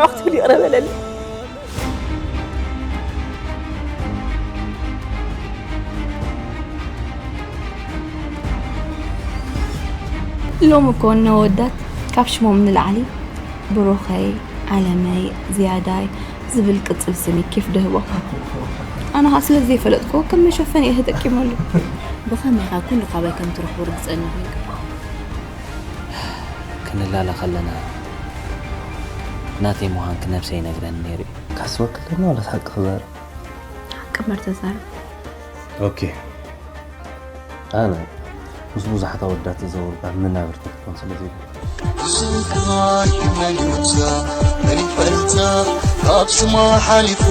ዑኽ ትብል ይቕረ በለኒ። ሎም እኮ እነ ወዳት ካብ ሽሞም ንላዕሊ ብሩኸይ፣ ዓለመይ፣ ዝያዳይ ዝብል ቅጽል ስም እዩ ኬፍ ደህቦ። ኣነ ኸኣ ስለ ዘይፈለጥኩ ከም መሸፈኒ እየ ተጠቂመሉ። ብኸመይ ኢኻ ኩሉ ካባይ ከም ትረኽቦ ርግጸኛ ኮይንካ? ክንላለ ከለና ናተይ ምዃንኪ ነብሰይ ይነግረኒ ነይሩ እዩ። ክሓስበኪ ኣለኒ ዋላስ ሓቂ ክዛረብ? ሓቂ እምበር ተዛረብ። ኦኬ። ኣነ ምስ ብዙሓት ኣወዳት ዝዘውር እምበር መናብርቲ ክትኮን ስለ ዘይደሊ። ስምካ ይመልሳ መን ይፈልጣ ካብ ስማ ሓሊፉ